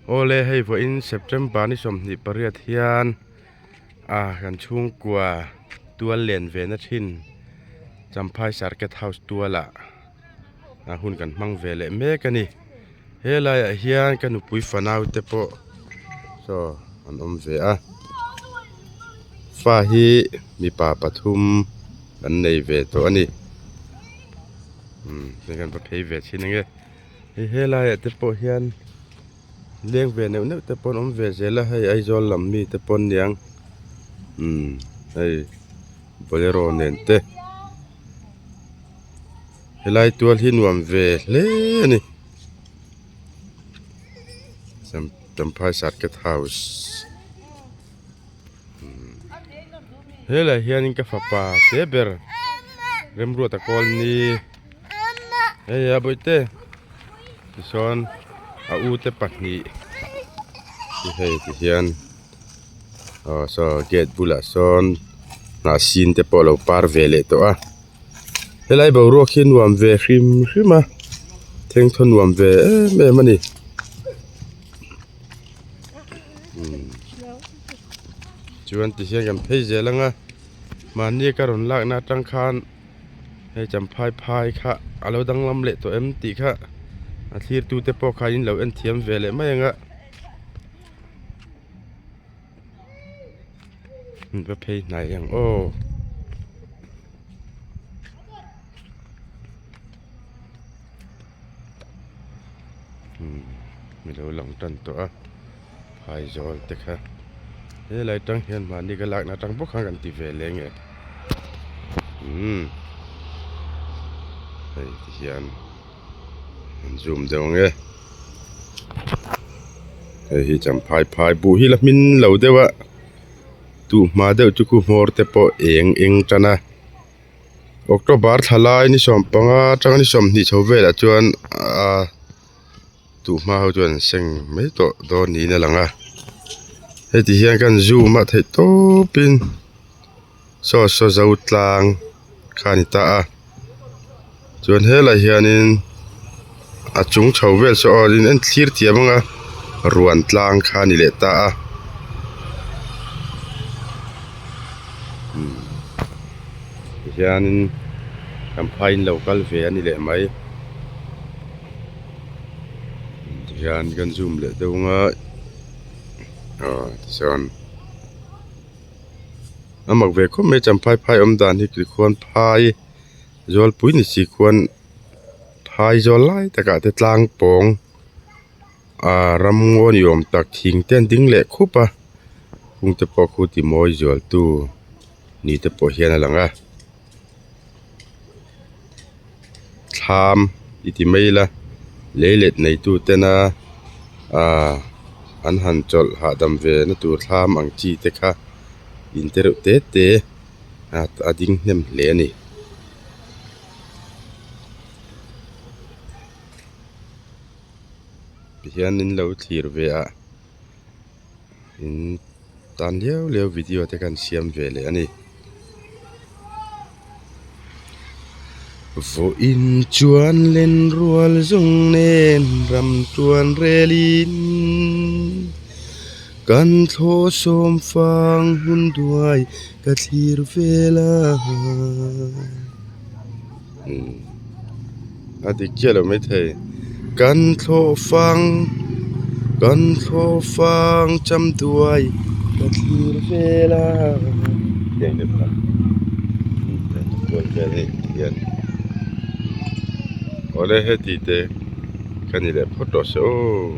Awle hei vawiin September ni 28 hian ah kan chhungkua tual len ve na thin Champhai Circuit House tualah ah hun kan hmang ve leh mek a ni. Helaiah hian ka nupui fanau te pawh saw an awm ve a fa hi mipa pathum an nei ve tawh a ni umm hei kan va phei ve chhin ange hei helaiah te pawh hian leng ve neuh neuh te pawh an awm ve zel a hei Aizawl lam mi te pawh an niang umm hei bolero nen te. Helai tual hi nuam ve hle a ni Champhai circuit house helaiah hianin ka fapa te ber Remruata Kawlni hei a bawihte tichuan a u te pahnih ti hei ti hian. Aw saw gate bulah sawn hnah sin te pawh a lo par ve leh tawh a helai boruak hi nuam ve hrim hrim a thengthaw nuam ve em em a ni umm chuan tihian kan phei zel ang a mahni ka rawn lakna atang khan hei champhai phai kha a lo danglam leh tawh em tih kha a thlir tu te pawh kha in lo en thiam ve leh mai ang a. Va phei hnai ang aw umm mi lo lang tan tawh a phaizawl te kha helai tang hian mahni ka lakna atang bawk khan kan ti ve leh nge umm hei ti hian. An zoom deuh ang e hei hi champhai phai buh hi la hmin lo deuh a duh hma deuh chu khu hmawr te pawh eng eng tan a october thla lai ni 15 atanga ni 20 chho velah chuan aaa duh hma ho chuan an seng mai tawh dawn niin a lang a heti hian kan zoom a theih tawpin. Saw saw zo tlang kha a ni ta a chuan helaiah hianin a chung chho vel saw aw in en thlir thiam ang a ruan tlang kha a ni leh ta a umm tihianin kan phaiin lo kal ve a ni leh mai tihian kan zoom leh deuh ang a aw tichuan. A mak ve khawp mai champhai phai awm dan hi tikhuan phai zawlpui ni si khuan phai zawl lai takah te tlang pawng ah ramngaw ni awm tak thing te an ding leh khup a kung te pawh khu ti mawi zual tu ni te pawh hian a lang a thlam i ti mai ila lei let nei tu tena ahh an han chawlh hahdam ve na tur thlam ang chi te kha in te reuh te te a ding hnem hle a ni. Tihian in lo thlir ve a in tan liau liau video te khan siam ve leh a ni. Vawiin chuan len rual zawng nen ram tuan relin kan thlawh sawm fang hun duai ka thlir vel a. A dik chiah lo maithei kan thlawh fang kan thlawh fang cham duai ka thlir vel a awle heti te ka ni leh phawt tawh se aw.